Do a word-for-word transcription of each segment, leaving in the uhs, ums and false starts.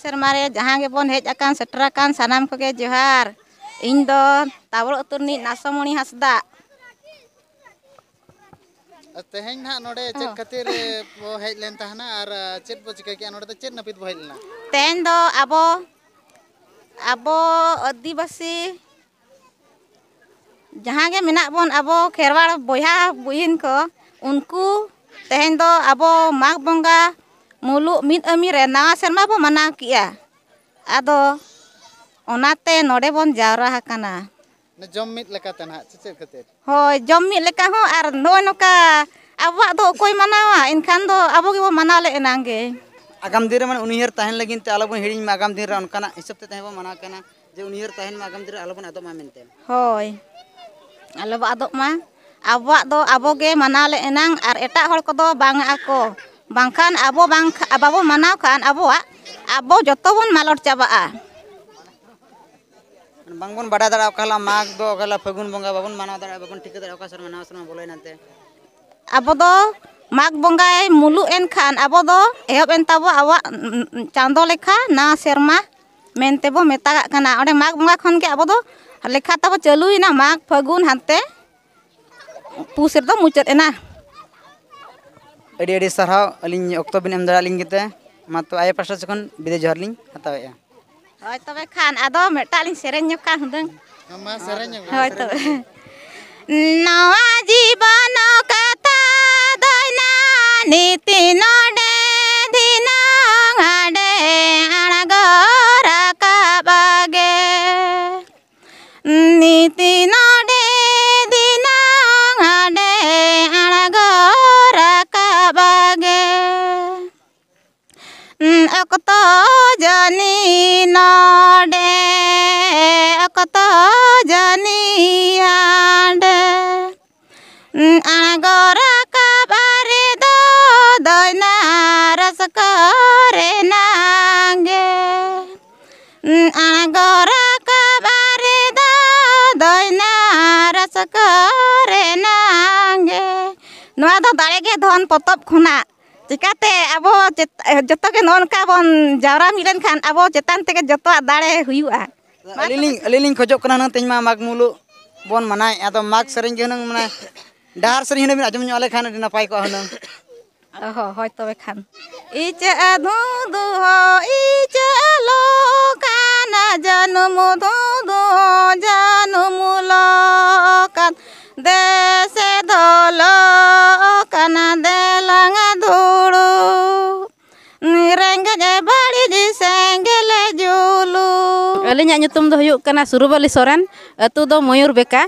ᱥᱮᱨᱢᱟ ᱨᱮ ᱡᱟᱦᱟᱸ ᱜᱮᱵᱚᱱ ᱦᱮᱡ ᱟᱠᱟᱱ, ᱥᱮᱴᱮᱨ ᱟᱠᱟᱱ, ᱥᱟᱱᱟᱢ ᱠᱚᱜᱮ ᱡᱚᱦᱟᱨ᱾ ᱤᱧ ᱫᱚ ᱛᱟᱵᱚᱲ ᱟᱹᱛᱩ ᱨᱤᱱᱤᱡ ᱱᱟᱥᱚᱢᱚᱬᱤ ᱦᱟᱸᱥᱫᱟ᱾ ᱛᱮᱦᱮᱧ ᱱᱟᱦᱟᱜ ᱱᱚᱰᱮ ᱪᱮᱫ ᱦᱚᱸ᱾ ᱠᱷᱟᱹᱛᱤᱨ ᱵᱚ ᱦᱮᱡ ᱞᱮᱱ ᱛᱟᱦᱮᱱᱟ ᱟᱨ ᱪᱮᱫ ᱵᱚ ᱪᱤᱠᱟᱹ ᱠᱮᱜᱼᱟ? ᱱᱚᱰᱮ ᱫᱚ ᱪᱮᱫ ᱱᱟᱹᱯᱤᱛ ᱵᱚ ᱦᱮᱡ ᱞᱮᱱᱟ? ᱛᱮᱦᱮᱧ ᱫᱚ ᱟᱵᱚ, ᱟᱵᱚ ᱟᱹᱫᱤᱵᱟᱹᱥᱤ ᱡᱟᱦᱟᱸ ᱜᱮ ᱢᱮᱱᱟᱜ ᱵᱚᱱ, ᱟᱵᱚ ᱠᱷᱮᱨᱣᱟᱲ ᱵᱚᱭᱦᱟ ᱵᱩᱦᱤᱱ ᱠᱚ, ᱩᱱᱠᱩ ᱛᱮᱦᱮᱧ ᱫᱚ ᱟᱵᱚ ᱢᱟᱜᱽ ᱵᱚᱸᱜᱟ ᱢᱩᱞᱩᱜ ᱢᱤᱫ ᱟᱹᱢᱤ ᱨᱮ ᱱᱟᱣᱟ ᱥᱮᱨᱢᱟ ᱵᱚ ᱢᱟᱱᱟᱣ ᱠᱮᱜᱼᱟ᱾ ᱟᱫᱚ ᱚᱱᱟᱛᱮ ᱱᱚᱰᱮ ᱵᱚᱱ ᱡᱟᱣᱨᱟ ᱟᱠᱟᱱᱟ᱾ ᱡᱚᱢ ᱢᱤᱫ ᱞᱮᱠᱟᱛᱮ ᱱᱟᱦᱟᱜ, ᱥᱮ ᱪᱮᱫ ᱠᱷᱟᱹᱛᱤᱨ? ᱦᱳᱭ, ᱡᱚᱢ ᱢᱤᱫ ᱞᱮᱠᱟ ᱦᱚᱸ, ᱟᱨ ᱱᱚᱜᱼᱚᱭ ᱱᱚᱝᱠᱟ ᱟᱵᱚᱣᱟᱜ ᱫᱚ ᱚᱠᱚᱭ ᱢᱟᱱᱟᱣᱟ? ᱮᱱᱠᱷᱟᱱ ᱫᱚ ᱟᱵᱚ ᱜᱮᱵᱚᱱ ᱢᱟᱱᱟᱣ ᱞᱮ ᱮᱱᱟᱝ ᱜᱮ᱾ ᱟᱜᱟᱢ ᱫᱤᱱ ᱨᱮ ᱢᱟᱱᱮ ᱩᱱᱩᱭᱦᱟᱹᱨ ᱛᱟᱦᱮᱱ ᱞᱟᱹᱜᱤᱫ ᱛᱮ ᱟᱞᱚ ᱵᱚᱱ ᱦᱤᱲᱤᱧ ᱢᱟ, ᱟᱜᱟᱢ ᱫᱤᱱ ᱨᱮ ᱚᱱᱠᱟᱱᱟᱜ ᱦᱤᱥᱟᱹᱵ ᱛᱮ ᱛᱟᱦᱮᱸ ᱵᱚᱱ ᱢᱟᱱᱟᱣ ᱠᱟᱱᱟ ᱡᱮ ᱩᱱᱩᱭᱦᱟᱹᱨ ᱛᱟᱦᱮᱱ ᱢᱟ, ᱟᱜᱟᱢ ᱫᱤᱱ ᱨᱮ ᱟᱞᱚ ᱵᱚᱱ ᱟᱫᱚᱜ ᱢᱟ ᱢᱮᱱᱛᱮ᱾ ᱦᱳᱭ, ᱟᱞᱚ ᱵᱚ ᱟᱫᱚᱜ ᱢᱟ᱾ ᱟᱵᱚᱣᱟᱜ ᱫᱚ ᱟᱵᱚ ᱜᱮ ᱢᱟᱱᱟᱣ ᱞᱮ ᱮᱱᱟᱝ ᱟᱨ ᱮᱴᱟᱜ ᱦᱚᱲ ᱠᱚᱫᱚ ᱵᱟᱝ ᱟᱜ ᱟᱠᱚ, ᱵᱟᱝᱠᱷᱟᱱ ᱟᱵᱚ ᱵᱟᱝ, ᱵᱟᱵᱚ ᱢᱟᱱᱟᱣ ᱠᱷᱟᱱ ᱟᱵᱚᱣᱟᱜ, ᱟᱵᱚ ᱡᱚᱛᱚ ᱵᱚᱱ ᱢᱟᱞᱚᱴ ᱪᱟᱵᱟᱜᱼᱟ᱾ ᱵᱟᱝᱵᱚᱱ ᱵᱟᱰᱟᱭ ᱫᱟᱲᱮᱭᱟᱜᱼᱟ ᱚᱠᱟ ᱦᱤᱞᱳᱜ ᱢᱟᱜᱽ ᱫᱚ, ᱚᱠᱟ ᱦᱤᱞᱳᱜ ᱯᱷᱟᱹᱜᱩᱱ ᱵᱚᱸᱜᱟ, ᱵᱟᱵᱚᱱ ᱢᱟᱱᱟᱣ ᱫᱟᱲᱮᱭᱟᱜᱼᱟ, ᱵᱟᱵᱚᱱ ᱴᱷᱤᱠᱟᱹ ᱫᱟᱲᱮᱭᱟᱜᱼᱟ ᱚᱠᱟ ᱥᱮᱨᱢᱟ ᱱᱟᱣᱟ ᱥᱮᱨᱢᱟ ᱵᱚᱞᱚᱭᱮᱱᱟ ᱮᱱᱛᱮ᱾ ᱟᱵᱚ ᱫᱚ ᱢᱟᱜᱽ ᱵᱚᱸᱜᱟᱭ ᱢᱩᱞᱩᱜ ᱮᱱ ᱠᱷᱟᱱ ᱟᱵᱚ ᱫᱚ ᱮᱦᱚᱵ ᱮᱱ ᱛᱟᱵᱚ ᱟᱵᱚᱣᱟᱜ ᱪᱟᱸᱫᱚ ᱞᱮᱠᱷᱟ ᱱᱟᱣᱟ ᱥᱮᱨᱢᱟ ᱢᱮᱱᱛᱮ ᱵᱚ ᱢᱮᱛᱟᱜᱟᱜ ᱠᱟᱱᱟ᱾ ᱚᱸᱰᱮ ᱢᱟᱜᱽ ᱵᱚᱸᱜᱟ ᱠᱷᱚᱱ ᱜᱮ ᱟᱵᱚ ᱫᱚ ᱞᱮᱠᱷᱟ ᱛᱟᱵᱚ ᱪᱟᱹᱞᱩᱭᱮᱱᱟ, ᱢᱟᱜᱽ ᱯᱷᱟᱹᱜᱩᱱ ᱦᱟᱱᱛᱮ ᱯᱩᱥ ᱨᱮᱫᱚ ᱢᱩᱪᱟᱹᱫ ᱮᱱᱟ᱾ ᱟᱹᱰᱤ ᱟᱹᱰᱤ ᱥᱟᱨᱦᱟᱣ, ᱟᱹᱞᱤᱧ ᱚᱠᱛᱚ ᱵᱤᱱ ᱮᱢ ᱫᱟᱲᱮᱭᱟᱜ ᱞᱤᱧ ᱜᱮᱛᱮ᱾ ᱢᱟ ᱛᱚ ᱟᱭᱳ ᱯᱟᱥᱴᱟ ᱥᱮᱫ ᱠᱷᱚᱱ ᱵᱤᱫᱟᱹᱭ ᱡᱚᱦᱟᱨ ᱞᱤᱧ ᱦᱟᱛᱟᱣᱮᱫᱼᱟ᱾ ᱦᱳᱭ, ᱛᱚᱵᱮ ᱠᱷᱟᱱ ᱟᱫᱚ ᱢᱤᱫᱴᱟᱝ ᱞᱤᱧ ᱥᱮᱨᱮᱧ ᱧᱚᱜ ᱠᱟᱜ ᱦᱩᱱᱟᱹᱝ᱾ ᱢᱟ ᱥᱮᱨᱮᱧ ᱧᱚᱜ ᱢᱮ, ᱦᱳᱭ, ᱥᱮᱨᱮᱧ ᱛᱚᱵᱮ᱾ ᱧᱚᱜ ᱢᱮ᱾ ᱱᱚᱣᱟ ᱡᱤᱵᱚᱱ ᱠᱟᱛᱷᱟ ᱫᱚᱭᱱᱟ ᱱᱤᱛᱤ ᱱᱚᱰᱮ ᱫᱷᱤᱱᱟᱹᱝ ᱦᱟᱸᱰᱮ ᱟᱬᱜᱚ ᱨᱟᱠᱟᱵ ᱜᱮ᱾ ᱱᱤᱛᱤ ᱱᱚᱰᱮ ᱫᱷᱤᱱᱟᱹᱝ ᱦᱟᱸᱰᱮ ᱟᱬᱜᱚ ᱨᱟᱠᱟᱵ ᱜᱮ᱾ ᱚᱠᱛᱚ ᱡᱟᱹᱱᱤ ᱱᱚᱰᱮ, ᱚᱠᱛᱚ ᱡᱟᱹᱱᱤ ᱦᱟᱸᱰᱮ᱾ ᱟᱬᱜᱚ ᱨᱟᱠᱟᱵ ᱨᱮᱫᱚ ᱫᱚᱭᱱᱟ ᱨᱟᱹᱥᱠᱟᱹ ᱨᱮᱱᱟᱝ ᱜᱮ᱾ ᱟᱬᱜᱚ ᱨᱟᱠᱟᱵ ᱨᱮᱫᱚ ᱫᱚᱭᱱᱟ ᱨᱟᱹᱥᱠᱟᱹ ᱨᱮᱱᱟᱝ ᱜᱮ᱾ ᱱᱚᱣᱟ ᱫᱚ ᱫᱟᱲᱮ ᱜᱮ ᱫᱷᱚᱱ ᱯᱚᱛᱚᱵ ᱠᱷᱚᱱᱟᱜ᱾ ᱪᱤᱠᱟᱹᱛᱮ ᱟᱵᱚ ᱪᱮᱛ-, ᱡᱚᱛᱚ ᱜᱮ ᱱᱚᱜᱼᱚ ᱱᱚᱝᱠᱟ ᱵᱚᱱ ᱡᱟᱣᱨᱟ ᱢᱤᱫ ᱞᱮᱱᱠᱷᱟᱱ ᱟᱵᱚ ᱪᱮᱛᱟᱱ ᱛᱮᱜᱮ ᱡᱚᱛᱚᱣᱟᱜ ᱫᱟᱲᱮ ᱦᱩᱭᱩᱜᱼᱟ᱾ ᱟᱹᱞᱤᱧ ᱞᱤᱧ, ᱟᱹᱞᱤᱧ ᱞᱤᱧ ᱠᱷᱚᱡᱚᱜ ᱠᱟᱱᱟ ᱦᱩᱱᱟᱹᱝ ᱛᱮᱦᱮᱧ ᱢᱟ ᱢᱟᱜᱽ ᱢᱩᱞᱩᱜ ᱵᱚᱱ ᱢᱟᱱᱟᱣᱮᱫᱼᱟ, ᱟᱫᱚ ᱢᱟᱜᱽ ᱥᱮᱨᱮᱧ ᱜᱮ ᱦᱩᱱᱟᱹᱝ ᱢᱟᱱᱮ ᱰᱟᱦᱟᱨ ᱥᱮᱨᱮᱧ ᱦᱩᱱᱟᱹᱝ ᱵᱤᱱ ᱟᱸᱡᱚᱢ ᱧᱚᱜ ᱟᱞᱮ ᱠᱷᱟᱱ ᱟᱹᱰᱤ ᱱᱟᱯᱟᱭ ᱠᱚᱜᱼᱟ ᱦᱩᱱᱟᱹᱝ᱾ ᱚ ᱦᱚᱸ, ᱦᱳᱭ ᱛᱚᱵᱮ ᱠᱷᱟᱱ᱾ ᱤᱪᱟᱹᱜ ᱫᱷᱩᱸᱫᱩ ᱦᱚᱸ ᱤᱪᱟᱹᱜ ᱞᱚ ᱠᱟᱱᱟ, ᱡᱟᱹᱱᱩᱢ ᱫᱷᱩᱸᱫᱩ ᱦᱚᱸ ᱡᱟᱹᱱᱩᱢ ᱞᱚ ᱠᱟᱱ, ᱫᱮᱥᱮ ᱫᱚᱞᱚ ᱠᱟᱱᱟ ᱫᱮᱞᱟᱝ ᱫᱷᱩᱲᱩ, ᱨᱮᱸᱜᱮᱡ ᱵᱟᱹᱲᱤᱡ ᱥᱮᱸᱜᱮᱞ ᱡᱩᱞᱩ᱾ ᱟᱹᱞᱤᱧᱟᱜ ᱧᱩᱛᱩᱢ ᱫᱚ ᱦᱩᱭᱩᱜ ᱠᱟᱱᱟ ᱥᱩᱨᱩᱵᱟᱞᱤ ᱥᱚᱨᱮᱱ, ᱟᱹᱛᱩ ᱫᱚ ᱢᱚᱭᱩᱨ ᱵᱮᱠᱟ᱾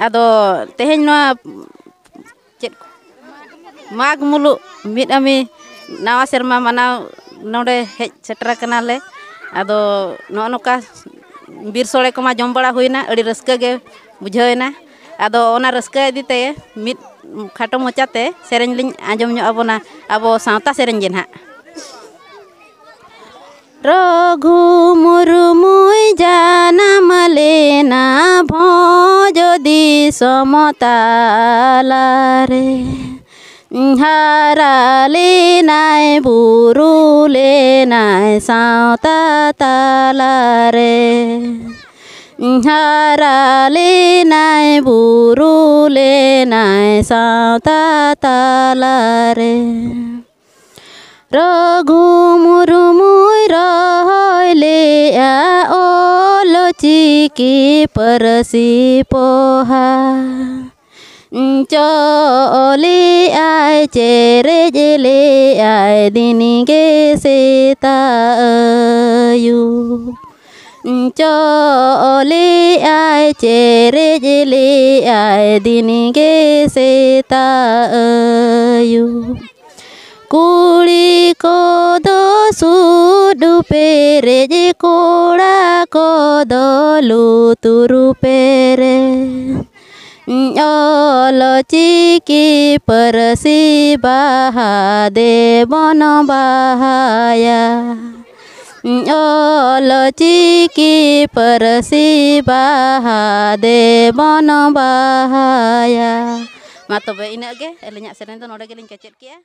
ᱟᱫᱚ ᱛᱮᱦᱮᱧ ᱱᱚᱣᱟ ᱪᱮᱫ ᱢᱟᱜᱽ ᱢᱩᱞᱩᱜ ᱢᱤᱫ ᱟᱹᱢᱤ ᱱᱟᱣᱟ ᱥᱮᱨᱢᱟ ᱢᱟᱱᱟᱣ ᱱᱚᱰᱮ ᱦᱮᱡ ᱥᱮᱴᱮᱨ ᱟᱠᱟᱱᱟᱞᱮ᱾ ᱟᱫᱚ ᱱᱚᱜᱼᱚ ᱱᱚᱝᱠᱟ ᱵᱤᱨ ᱥᱳᱲᱮ ᱠᱚᱢᱟ ᱡᱚᱢ ᱵᱟᱲᱟ ᱦᱩᱭᱱᱟ, ᱟᱹᱰᱤ ᱨᱟᱹᱥᱠᱟᱹ ᱜᱮ ᱵᱩᱡᱷᱟᱹᱣ ᱮᱱᱟ᱾ ᱟᱫᱚ ᱚᱱᱟ ᱨᱟᱹᱥᱠᱟᱹ ᱤᱫᱤ ᱛᱮ ᱢᱤᱫ ᱠᱷᱟᱴᱚ ᱢᱚᱪᱟᱛᱮ ᱥᱮᱨᱮᱧ ᱞᱤᱧ ᱟᱸᱡᱚᱢ ᱧᱚᱜ ᱟᱵᱚᱱᱟ, ᱟᱵᱚ ᱥᱟᱶᱛᱟ ᱥᱮᱨᱮᱧ ᱜᱮ ᱱᱟᱦᱟᱜ᱾ ᱨᱚᱜᱷᱩ ᱢᱩᱨᱢᱩᱭ ᱡᱟᱱᱟᱢ ᱞᱮᱱᱟ ᱵᱷᱚᱸᱡᱽ ᱫᱤᱥᱚᱢ ᱛᱟᱞᱟᱨᱮ᱾ ᱦᱟᱨᱟ ᱞᱮᱱᱟᱭ ᱵᱩᱨᱩ ᱞᱮᱱᱟᱭ ᱥᱟᱶᱛᱟ ᱛᱟᱞᱟᱨᱮ᱾ ᱦᱟᱨᱟ ᱞᱮᱱᱟᱭ ᱵᱩᱨᱩ ᱞᱮᱱᱟᱭ ᱥᱟᱶᱛᱟ ᱛᱟᱞᱟᱨᱮ᱾ ᱨᱚᱜᱷᱩ ᱢᱩᱨᱢᱩᱭ ᱨᱚᱦᱚᱭ ᱞᱮᱜᱼᱟ ᱚᱞ ᱪᱤᱠᱤ ᱯᱟᱹᱨᱥᱤ ᱯᱚᱦᱟ᱾ ᱪᱚᱜ ᱞᱮᱜᱼᱟᱭ ᱪᱮᱨᱮᱡ ᱞᱮᱜᱼᱟᱭ ᱫᱤᱱ ᱜᱮ ᱥᱮᱛᱟᱜ ᱟᱹᱭᱩᱵ᱾ ᱪᱚᱜ ᱞᱮᱜᱼᱟᱭ ᱪᱮᱨᱮᱡ ᱞᱮᱜᱼᱟᱭ ᱫᱤᱱ ᱜᱮ ᱥᱮᱛᱟᱜ ᱟᱹᱭᱩᱵ᱾ ᱠᱩᱲᱤ ᱠᱚᱫᱚ ᱥᱩᱫ ᱯᱮᱨᱮᱡ, ᱠᱚᱲᱟ ᱠᱚᱫᱚ ᱞᱩᱛᱩᱨ ᱯᱮᱨᱮᱡ᱾ ᱚᱞ ᱪᱤᱠᱤ ᱯᱟᱹᱨᱥᱤ ᱵᱟᱦᱟ ᱫᱮᱵᱚᱱ ᱵᱟᱦᱟᱭᱟ᱾ ᱚᱞ ᱪᱤᱠᱤ ᱯᱟᱹᱨᱥᱤ ᱵᱟᱦᱟ ᱫᱮᱵᱚᱱ ᱵᱟᱦᱟᱭᱟ᱾ ᱢᱟ ᱛᱚᱵᱮ ᱤᱱᱟᱹᱜ ᱜᱮ, ᱟᱹᱞᱤᱧᱟᱜ ᱥᱮᱨᱮᱧ ᱫᱚ ᱱᱚᱰᱮ ᱜᱮᱞᱤᱧ ᱠᱮᱪᱮᱫ ᱠᱮᱜᱼᱟ᱾